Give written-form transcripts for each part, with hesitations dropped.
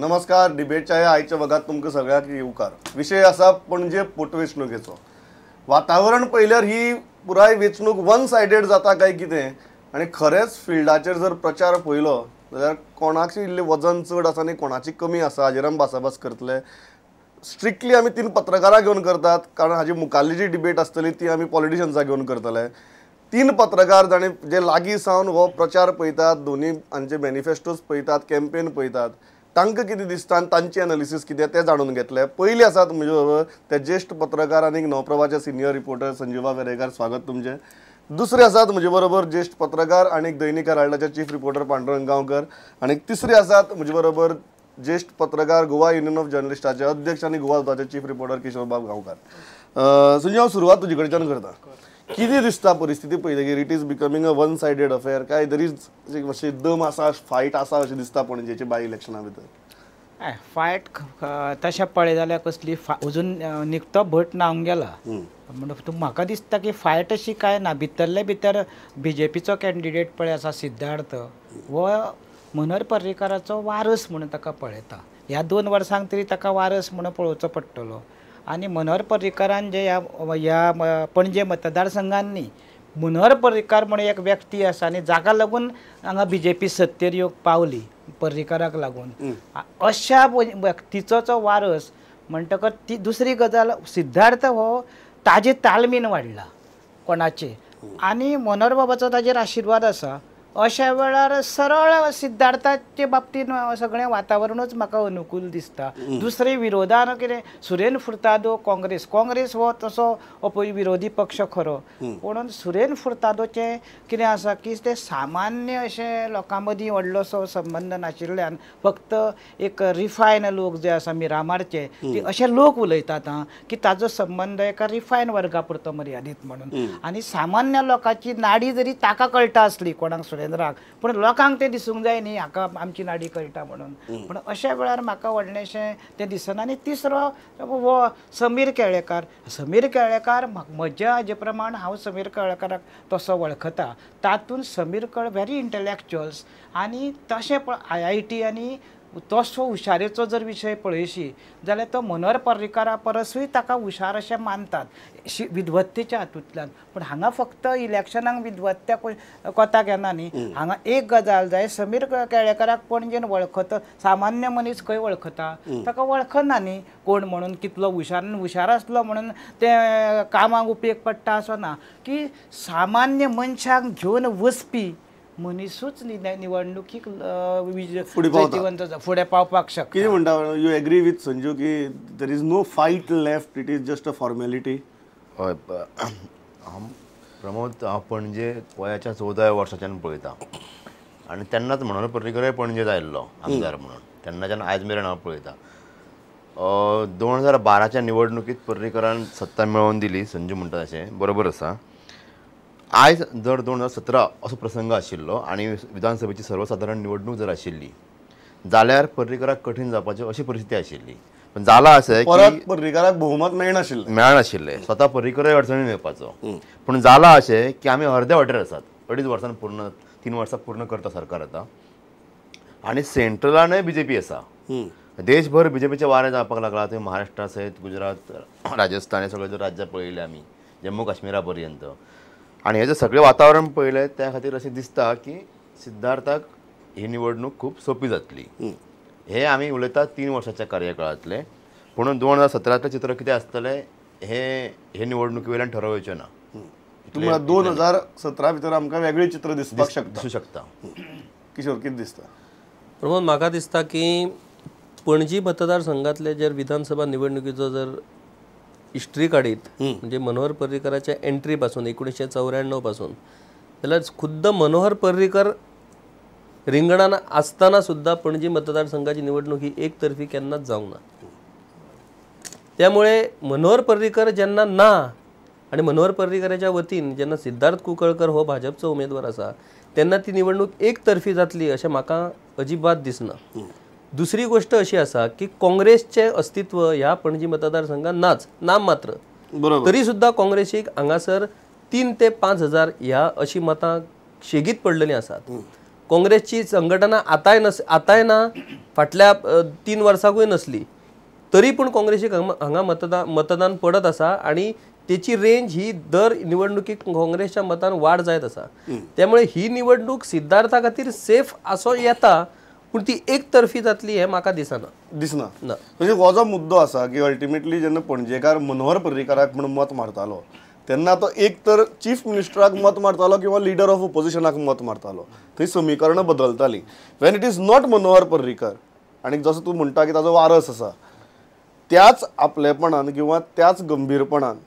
नमस्कार. डिबेटच्या ह्या आयच्या वगात तुमकां सगळ्यांक येवकार. विशय आसा पणजे पोटवेंचणुकेचो. वातावरण पळयल्यार ही पुराय वेंचणूक वन सायडेड जाता काय कितें, आनी खरेंच फिल्डाचेर जर प्रचार पळयलो जाल्यार कोणाची इल्लें वजन चड आसा आनी कोणाची कमी आसा हाजेर आमी भासाभास करतले. स्ट्रिक्टली आमी तीन पत्रकारां घेवन करतात, कारण हाजी मुखाल्ली जी डिबेट आसतली ती आमी पॉलिटिशन्सां घेवन करतले. तीन पत्रकार जाणी जे लागीं सावन हो प्रचार पळयतात, दोनी हांचे मॅनिफेस्टोज पळयतात, कॅम्पेन पळयतात, तांकां कितें दिसता आनी तांची एनालिसीस कितें तें जाणून घेतले. पयलीं आसात म्हजे बरोबर ते ज्येश्ठ पत्रकार आनी नवप्रभाचे सिनियर रिपोर्टर संजीवा वेरेंकार, स्वागत तुमचें. दुसरे आसात म्हजे बरोबर ज्येश्ठ पत्रकार आनी दैनिक हेराल्डाचे चीफ रिपोर्टर पांडुरंग गांवकर, आनी तिसरे आसात म्हजे बरोबर ज्येश्ठ पत्रकार गोवा युनियन ऑफ जर्नलिस्टाचे अध्यक्ष आनी गोवा वताचे चीफ रिपोर्टर किशोरबाब गांवकार. संजीव, हांव सुरवात तुजे कडच्यान करता. कितें दिसता परिस्थिती पळयतकीर? It is becoming a one sided affair काय there is मातशी दम आसा, फायट आसा अशें दिसता पणजेचे बाय इलेक्शना भितर? फायट तशें पळय जाल्यार कसली अजून निकतो भट न्हावंक गेला म्हणून म्हाका दिसता की फायट अशी कांय ना. भितरले भितर बीजेपीचो कॅन्डिडेट पळय आसा सिद्धार्थ, हो मनोहर पर्रीकाराचो वारस म्हणून ताका पळयता. ह्या 2 वर्सांक तरी ताका वारस म्हणून पळोवचो पडटलो. आनी मनोहर पर्रीकारान जे ह्या पणजे मतदारसंघांनी मनोहर पर्रीकार म्हणून एक व्यक्ती आसा आनी जाका लागून हांगा बीजेपी सत्तेर येवंक पावली पर्रीकाराक लागून, अशा व्यक्तीचो जो वारस म्हणटकच ती दुसरी गजाल सिद्धार्थ हो ताजे तालमीन वाडला कोणाचे आनी मनोहर बाबाचो ताजेर आशिर्वाद आसा. अशा वेळार सरळ सिद्धार्थाचे बाबतीन सगळें वातावरणूच म्हाका अनुकूल दिसता. दुसरें विरोधान कितें सुरेन फुर्तादो काँग्रेस, काँग्रेस हो तसो विरोधी पक्ष खरो, पूण सुरेन फुर्तादोचें कितें आसा की ते सामान्य अशें लोकां मदीं व्हडलोसो संबंद नाशिल्ल्यान फक्त एक रिफायन लोक जे आसा मिरामारचे ते अशे लोक उलयतात आं की ताजो संबंद एका रिफायन वर्गा पुरतो मर्यादीत म्हणून. आनी सामान्य लोकांची नाडी जरी ताका कळटा आसली कोणाक सुरेंद्राक, पूण लोकांक तें दिसूंक जाय न्ही हाका आमची नाडी कळटा म्हणून. पूण अशा वेळार म्हाका व्हडलेंशें तें दिसना. आनी तिसरो हो समीर केळेकार. समीर केळेकार म्हज्या हाजे प्रमाण हांव समीर केळेकाराक तसो वळखता, तातूंत समीर व्हेरी इंटलेक्चुअल्स आनी तशें IIT आनी तसो हुशारेचो जर विशय पळयशी जाल्यार तो मनोहर पर्रीकारा परसूय ताका हुशार अशें मानतात विद्वत्तेच्या हातूंतल्यान. पूण हांगा फक्त इलेक्शनाक विद्वत्ता कोताक येना न्ही. हांगा एक गजाल जाय, समीर केळेकाराक पणजेन वळखता, सामान्य मनीस खंय वळखता, ताका वळखना न्ही कोण म्हणून, कितलो हुशार हुशार आसलो म्हणून तें कामाक उपेग पडटा असो ना की सामान्य मनशाक घेवन वचपी मनीसूच निवडणुकीक जैतिवंत फुडें पावपाक शकता. कितें म्हणटा, you agree with Sanju की there is no fight left, it is just a formality? हय हांव प्रमोद, हांव पणजे वयाच्या 14व्या वर्साच्यान पळयता आनी तेन्नाच मनोहर पर्रीकरय पणजेत आयिल्लो आमदार म्हणून, तेन्नाच्यान आयज मेरेन हांव पळयता. 2012च्या निवडणुकीत पर्रीकरान सत्ता मेळोवन दिली, संजू म्हणटा तशें बरोबर आसा. आयज जर 2017 असो प्रसंग आशिल्लो आनी विधानसभेची सर्वसाधारण निवडणूक जर आशिल्ली जाल्यार पर्रीकराक कठीण जावपाची अशी परिस्थिती आशिल्ली. पण जाला अशें की पर्रीकराक बहुमत मेळनाशिल्लें, स्वता पर्रीकरय अडचणीन येवपाचो. पूण जाला अशें की आमी अर्द्या वाटेर आसात, 2.5 वर्सां पूर्ण 3 वर्सां पूर्ण करता सरकार आतां, आनी सेंट्रलानय बीजेपी आसा. देशभर बीजेपीचें वारें जावपाक लागलां, थंय महाराष्ट्रा सयत गुजरात, राजस्थान हे सगळे जर राज्यां पळयलीं आमी, जम्मू काश्मीरा पर्यंत, आनी हें जर सगळें वातावरण पळयलें त्या खातीर अशें दिसता की सिद्धार्थाक ही निवडणूक खूब सोंपी जातली. हे आमी उलयतात 3 वर्साच्या कार्यकाळांतलें, पूण 2017तलें चित्र कितें आसतलें हें हे निवडणुकी वयल्यान ठरोवचें ना. 2017 भितर आमकां वेगळें चित्र दिसपाक शकता, दिसूं शकता. किशोर, कितें दिसता? प्रमोद, म्हाका दिसता की पणजी मतदारसंघातले जर विधानसभा निवडणुकीचो जर हिस्ट्री काडीत म्हणजे मनोहर पर्रीकराच्या एंट्री पासून 1994 पासून जाल्यार खुद्द मनोहर पर्रीकर रिंगणान आसतना सुद्दां पणजी मतदारसंघाची निवडणूक ही एकतर्फी केन्नाच जावंक ना. त्यामुळे मनोहर पर्रीकर जेन्ना ना आनी मनोहर पर्रीकराच्या वतीन जेन्ना सिद्धार्थ कुंकळकर हो भाजपचो उमेदवार आसा तेन्ना ती निवडणूक एकतर्फी जातली अशें म्हाका अजिबात दिसना. दुसरी गोष्ट अशी आसा की काँग्रेसचें अस्तित्व ह्या पणजी मतदारसंघात नाच, नाम मात्र. तरी सुद्दां काँग्रेसीक हांगासर 3 ते 5 हजार ह्या अशी मतां शेगीत पडलेलीं आसात. काँग्रेसची संघटना आतांय नस आतांय ना फाटल्या 3 वर्सांकूय नसली तरी पूण काँग्रेसीक हांगा मतदान पडत आसा आनी तेची रेंज ही दर निवडणुकीक काँग्रेसच्या मतान वाड जायत आसा. त्यामुळे ही निवडणूक सिद्धार्था खातीर सेफ असो येता पूण ती एकतर्फी जातली हें म्हाका दिसना दिसना. म्हणजे हो जो मुद्दो आसा की अल्टिमेटली जेन्ना पणजेकार मनोहर पर्रीकाराक म्हणून मत मारतालो तेन्ना तो एक तर चीफ मिनिस्टराक मत मारतालो किंवा लिडर ऑफ ओपोजिशनाक मत मारतालो, थंय समीकरणां बदलतालीं. When it is not Manohar Parrikar आनी जसो तूं म्हणटा की ताजो वारस आसा त्याच आपलेपणान किंवा त्याच गंभीरपणान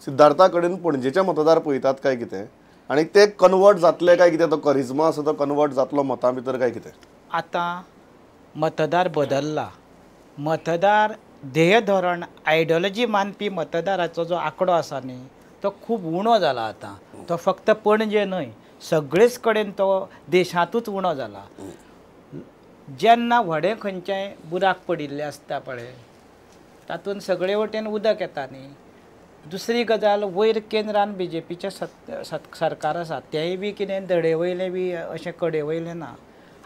सिद्धार्था कडेन पणजेचे मतदार पळयतात काय कितें आनी ते कन्वर्ट जातले काय कितें, तो करिज्मा आसा तो कन्वर्ट जातलो मतां भितर काय कितें? आतां मतदार बदल्ला, मतदार ध्येय धोरण आयडियोलॉजी मानपी मतदाराचो जो आंकडो आसा न्ही तो खूब उणो जाला आतां. तो फक्त पणजे न्हय सगळेच कडेन तो देशांतूच उणो जाला. जेन्ना व्हडें खंयचें बुराक पडिल्लें आसता पळय तातूंत सगळे वटेन उदक येता न्ही. दुसरी गजाल वयर केंद्रान बीजेपीचें सरकार आसा तेंय बी कितें धडे वयलें बी अशें कडे वयलें ना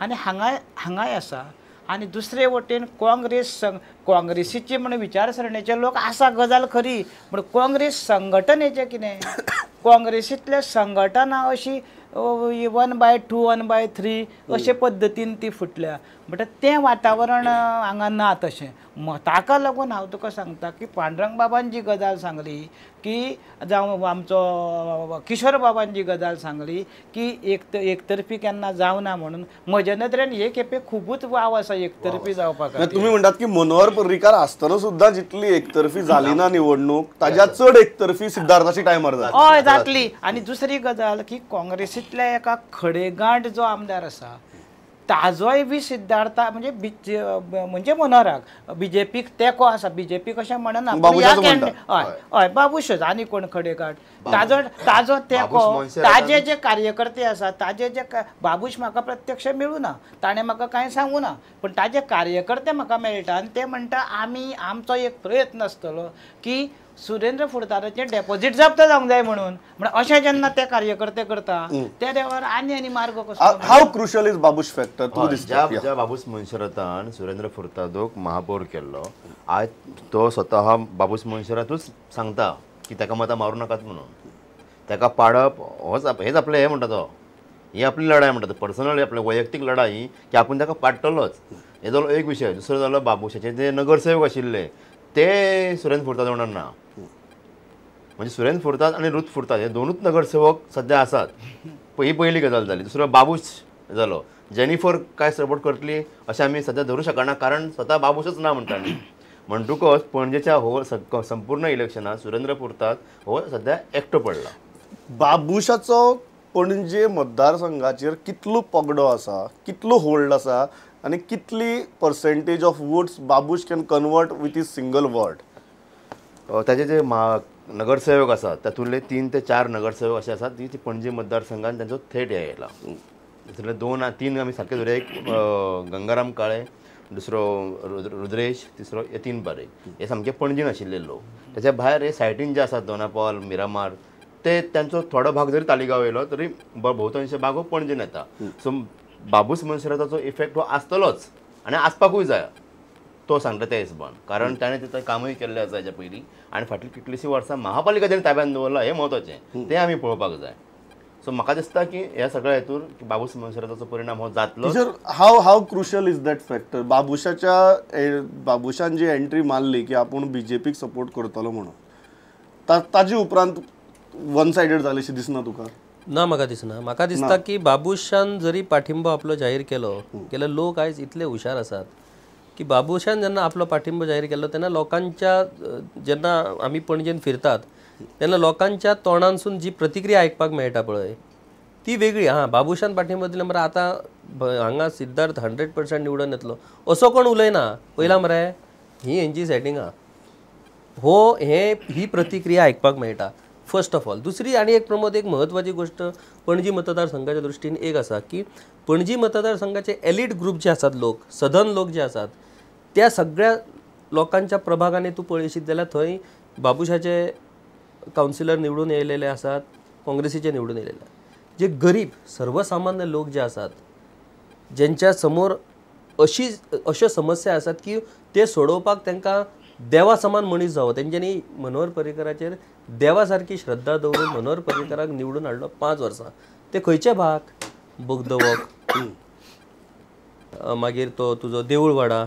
आनी हांगाय हांगाय आसा. आनी दुसरे वटेन काँग्रेस काँग्रेसीची म्हण विचारसरणेचे लोक आसा गजाल खरी पूण काँग्रेस संघटनेचें कितें काँग्रेसींतल्या संघटना अशी 1/2 1/3 अशे पद्दतीन ती फुटल्या म्हणटा तें वातावरण हांगा ना तशें. ताका लागून हांव तुका सांगता की पांडुरंग बाबान जी गजाल सांगली की जावं आमचो किशोर बाबान जी गजाल सांगली की एकतर्फी केन्ना जावना म्हणून म्हज्या नदरेन हे खेपे खुबूच वाव आसा एकतर्फी जावपाक. तुमी म्हणटात की मनोहर पर्रीकार आसतना सुद्दां जितली एकतर्फी जाली ना निवडणूक ताज्या चड एकतर्फी सिद्धार्थाची टायमार जाली. हय जातली. आनी दुसरी गजाल की काँग्रेसींतल्या एका खडेगांठ जो आमदार आसा ताजोय बी सिद्धार्थ म्हणजे म्हणजे मनोहराक बीजेपीक तेंको आसा, बीजेपी कशें म्हणना हय हय बाबूशच आनी कोण खडेगांठ ताजो ताजो तेंको ताजे जे कार्यकर्ते आसा ताजे जे बाबूश म्हाका प्रत्यक्ष मेळूं ना ताणें म्हाका कांय सांगूं ना पूण ताजे कार्यकर्ते म्हाका मेळटा आनी ते म्हणटा आमी आमचो एक प्रयत्न आसतलो की सुरेंद्र फुडताराचें डेपॉझीट जप्त जावंक जाय म्हणून. म्हण अशें जेन्ना ते कार्यकर्ते करता त्या देवार आनी आनी मार्ग कसो. How crucial is Babush factor? ज्या बाबूश मोन्सेरातान सुरेंद्र फुर्तादोक महापौर केल्लो आज तो स्वतः बाबूश मोन्सेरातूच सांगता की ताका मतां मारूं नाकात म्हणून, ताका पाडप होच हेच आपलें हें म्हणटा तो, ही आपली लढाय म्हणटा तो, पर्सनल आपली वैयक्तीक लढाय ही की आपूण ताका पाडटलोच. हे जालो एक विशय. दुसरो जालो बाबूशाचे जे नगरसेवक आशिल्ले ते सुरेंद्र फुर्ताद म्हणून ना, म्हणजे सुरेंद्र फुर्ताद आनी रुथ फुर्ताद हे दोनूच नगरसेवक सद्या आसात. ही पयली गजाल जाली. दुसरो बाबूश जालो, जेनिफर काय सपोर्ट करतली अशें आमी सद्या धरूं शकना कारण स्वता बाबूशच ना म्हणटा न्ही. म्हणटकच पणजेच्या हो संपूर्ण इलेक्शनात सुरेंद्र फुर्ताद हो सद्या एकटो पडला. बाबूशाचो पणजे मतदारसंघाचेर कितलो पगडो आसा, कितलो होल्ड आसा आनी कितली percentage of votes Babush can convert with his single word? ताजे जे नगरसेवक आसात तातूंतले 3 ते 4 नगरसेवक अशे आसात ती पणजे मतदारसंघान तांचो थेट हे येयला. तातूंतले 2 3 आमी सारके धरुया, एक गंगाराम काळे, दुसरो रुद्रेश, तिसरो यतीन पारेख, हे सामके पणजेन आशिल्ले लोक. ताच्या भायर हे सायटीन जे आसात दोनापावल, मिरामार, ते तांचो थोडो भाग जरी तालिगांव येयलो तरी भोवतांश भाग हो पणजेन येता. सो बाबूश मोन्सेराताचो इफेक्ट हो आसतलोच आनी आसपाकूय जाय तो सांगता त्या हिसबान, कारण ताणें तितलें कामूय केल्लें आसा हेच्या पयलीं आनी फाटलीं कितलींशीं वर्सां महापालिका ताणें ताब्यांत दवरलां हें म्हत्वाचें, तें आमी पळोवपाक जाय. सो म्हाका दिसता की ह्या सगळ्या हेतूर बाबूश मोन्सेराताचो परिणाम हो जातलो. Sir, how crucial is that factor? Babushan ji entry मारली की आपूण बीजेपीक सपोर्ट करतलो म्हणून ताजे उपरांत वन सायडेड जालें अशें दिसना तुका? ना, म्हाका दिसना. म्हाका दिसता की बाबूशान जरी पाठिंबो आपलो जाहीर केलो जाल्यार लोक आयज इतले हुशार आसात की बाबूशान जेन्ना आपलो पाठिंबो जाहीर केलो तेन्ना लोकांच्या, जेन्ना आमी पणजेन फिरतात तेन्ना लोकांच्या तोंडांसून जी प्रतिक्रिया आयकपाक मेळटा पळय ती वेगळी. हां, बाबूशान पाठिंबो दिलो मरे आतां हांगा सिद्धार्थ 100% निवडून येतलो असो कोण उलयना. पयला मरे ही हेंची सेटिंगां हो हे ही प्रतिक्रिया आयकपाक मेळटा फर्स्ट ऑफ ऑल. दुसरी आनी एक प्रमोद एक म्हत्वाची गोश्ट पणजी मतदारसंघाच्या दृश्टीन एक आसा की पणजी मतदारसंघाचे एलिट ग्रूप जे आसात लोक, सदन लोक जे आसात त्या सगळ्या लोकांच्या प्रभागांनी तूं पळयशीत जाल्यार थंय बाबूशाचे कावन्सिलर निवडून येयलेले आसात, काँग्रेसीचे निवडून येयलेले. जे गरीब सर्वसामान्य लोक जे आसात ज्यांच्या समोर अशी अश्यो समस्या आसात की ते सोडोवपाक तांकां देवा समान मनीस जावो. तेंच्यांनी मनोहर पर्रीकराचेर देवा सारकी श्रद्धा दवरून मनोहर पर्रीकराक निवडून हाडलो 5 वर्सां. ते खंयचे भाग, बोगदवक, मागीर तो तुजो देऊळवाडा,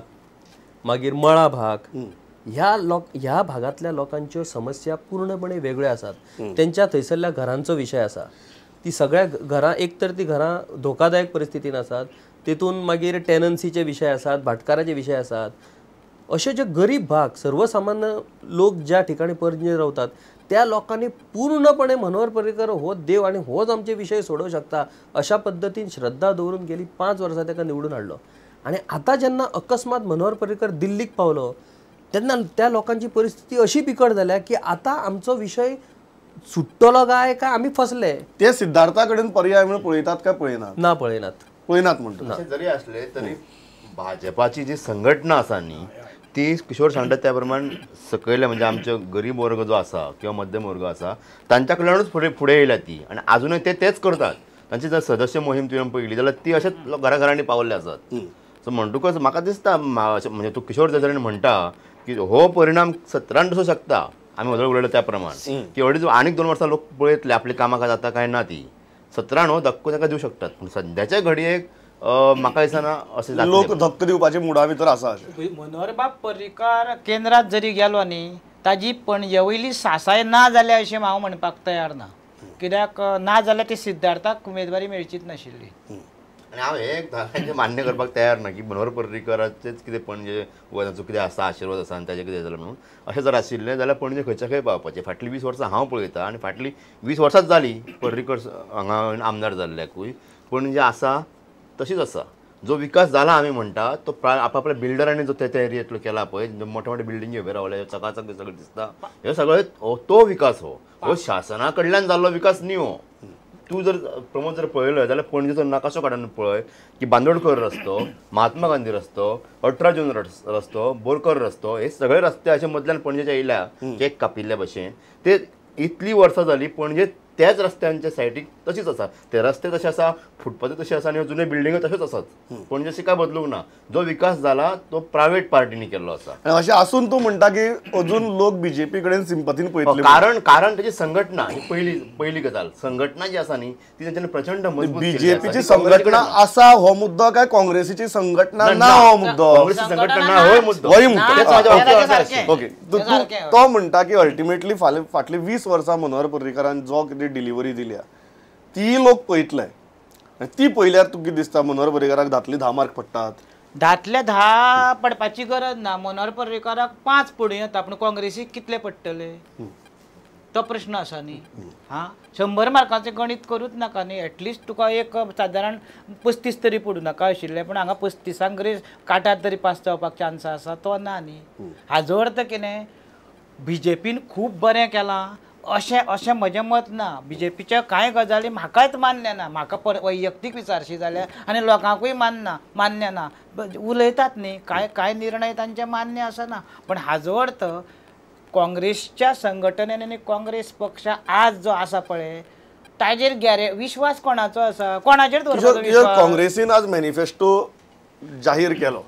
मागीर मळा भाग, ह्या ह्या भागांतल्या लोकांच्यो समस्या पूर्णपणे वेगळ्यो आसात. तेंच्या थंयसरल्या घरांचो विशय आसा, ती सगळ्या घरां एक तर ती घरां धोकादायक परिस्थितीन आसात, तेतून मागीर टेनन्सीचे विशय आसात, भाटकाराचे विशय आसात. अशे जे गरीब भाग, सर्वसामान्य लोक ज्या ठिकाणी पणजे रावतात त्या लोकांनी पूर्णपणे मनोहर पर्रीकर हो देव आनी होच आमचे विशय सोडोवंक शकता अशा पद्दतीन श्रद्धा दवरून गेली 5 वर्सां ताका निवडून हाडलो. आनी आतां जेन्ना अकस्मात मनोहर पर्रीकर दिल्लीक पावलो तेन्ना त्या लोकांची परिस्थिती अशी बिकट जाल्या की आतां आमचो विशय सुट्टलो काय काय आमी फसले. ते सिद्धार्था कडेन पर्याय म्हणून पळयतात काय पळयनात? ना, पळयनात, पळयनात म्हणटा. जरी असले तरी भाजपाची जी संघटना आसा न्ही ती किशोर सांगता त्या प्रमाण सकयले म्हणजे आमचो गरीब वर्ग जो आसा किंवा मध्यम वर्ग आसा तांच्या कडल्यानूच फुडें फुडें येयल्या ती, आनी आजुनूय ते तेच करतात. तांची जर सदस्य मोहीम तुवें पळयली जाल्यार ती अशेंच घराघरांनी पावल्ले आसात. सो म्हणटकच म्हाका दिसता म्हणजे तूं किशोर जरी म्हणटा की हो परिणाम 17 दिसूं शकता, आमी वदळ उलयलो त्या प्रमाण की अडीच आनीक 2 वर्सां लोक पळयतले आपली कामां काय जाता काय ना, ती 17 हो धक्को ताका दिवं शकतात. पूण सद्याच्या घडयेक म्हाका दिसना अशें लोक धक्को दिवपाचे मुडा भितर आसा. मनोहरबाब पर्रीकार केंद्रात जरी गेलो न्ही ताजी पणजे वयली सासाय ना जाल्या अशें हांव म्हणपाक तयार ना, कित्याक ना जाल्यार ती सिद्धार्थाक उमेदवारी मेळचीच नाशिल्ली. आनी हांव हें मान्य करपाक तयार ना की मनोहर पर्रीकराचेच कितें पणजे तांचो कितें आसा आशिर्वाद आसा आनी ताजें कितें जालें म्हणून. अशें जर आशिल्लें जाल्यार पणजे खंयच्या खंय पावपाचें. फाटलीं 20 वर्सां हांव पळयता आनी फाटलीं 20 वर्सांच जालीं पर्रीकर हांगा आमदार जाल्ल्याकूय, पणजे आसा तशीच आसा. जो विकास जाला आमी म्हणटा तो आपापल्या बिल्डरांनी जो त्या एरियेंतलो केला पळय, मोठे मोठे बिल्डिंगी उबे रावले, चकाचक सगळें दिसता, हे सगळें तो विकास हो शासना कडल्यान जाल्लो विकास न्ही हो. तूं जर प्रमोद जर पळयलो जाल्यार पणजेचो नकाशो काडून पळय की बांदोडकर रस्तो, महात्मा गांधी रस्तो, 18 जून रस्तो, बोरकर रस्तो, हे सगळे रस्ते अशे मदल्यान पणजेच्या येयल्या केक कापिल्ल्या भशेन. ते इतली वर्सां जाली पणजे त्याच रस्त्यांच्या सायडीक तशीच आसा, ते रस्ते तशे आसा, फुटपाथ तशे आसा आनी जुने बिल्डिंग्यो तश्योच आसात. पणजे अशें काय बदलूंक ना. जो विकास जाला तो प्रायवेट पार्टींनी केल्लो आसा. आनी अशें आसून तूं म्हणटा की अजून लोक बीजेपी कडेन सिंपतीन पळयतले, कारण कारण ताची संघटना ही पयली पयली गजाल. संघटना जी आसा न्ही ती तांच्यानी प्रचंड मजबूत. बीजेपीची संघटना आसा हो मुद्दो काय काँग्रेसीची संघटना ना हो मुद्दो? काँग्रेसी संघटना ना होय मुद्दो, होय मुद्दो. ओके, तो म्हणटा की अल्टिमेटली फाटली 20 वर्सां मनोहर पर्रीकरान जो कितें डिलिव्हरी दिल्या ती लोक पळयतले, ती पळयल्यार तुका कितें दिसता मनोहर पर्रीकराक 10 10 मार्क पडटात? 10 10 पडपाची गरज ना, मनोहर पर्रीकराक 5 पडूं येता, पूण काँग्रेसीक कितले पडटले तो प्रश्न आसा न्ही. हां, 100 मार्काचें गणीत करूच नाका न्ही, एटलिस्ट तुका एक सादारण 35 तरी पडूं नाका आशिल्लें, पूण हांगा 35 ग्रेस काटार तरी पास जावपाक चान्स आसा तो ना न्ही. हाजो अर्थ कितें, बीजेपीन खूब बरें केलां अशें अशें म्हजें मत ना. बीजेपीच्या कांय गजाली म्हाकाच मान्य ना, म्हाका वैयक्तीक विचारशी जाल्यार आनी लोकांकूय मान्य ना, उलयतात न्ही कांय कांय निर्णय तांचे मान्य आसना. पण हाजो अर्थ काँग्रेसच्या संघटनेन आनी काँग्रेस पक्ष आज जो आसा पळय ताजेर विश्वास कोणाचो आसा, कोणाचेर दवरपाचो विश्वास? काँग्रेसीन आज मॅनिफेस्टो जाहीर केलो,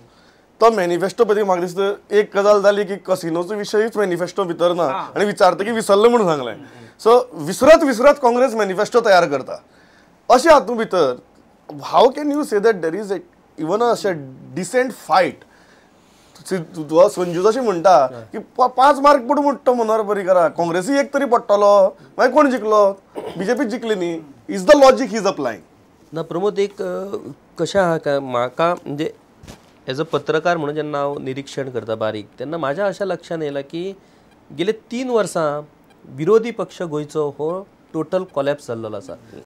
तो मॅनिफेस्टो पळय म्हाका दिसता एक गजाल जाली की कसिनोचो विशयूच मॅनिफेस्टो भितर ना आनी विचारता की विसरलो म्हणून सांगलें. सो विसरत विसरत काँग्रेस मॅनिफेस्टो तयार करता. अशें हातूंत भितर how can you say that there is even अशें डिसेंट फायट? संजू जशें म्हणटा की 5 मार्क पडूं म्हणटा मनोहर पर्रीकराक, काँग्रेसी एक तरी पडटलो, मागीर कोण जिखलो? बीजेपी जिखली न्ही. Is the logic is applying ना प्रमोद? एक कशें आहा काय म्हाका म्हणजे एज अ पत्रकार म्हणून जेन्ना हांव निरीक्षण करता बारीक तेन्ना म्हाज्या अशें लक्षांत येयलां की गेले 3 वर्सां विरोधी पक्ष गोंयचो हो टोटल कॉलॅप्स जाल्लो आसा.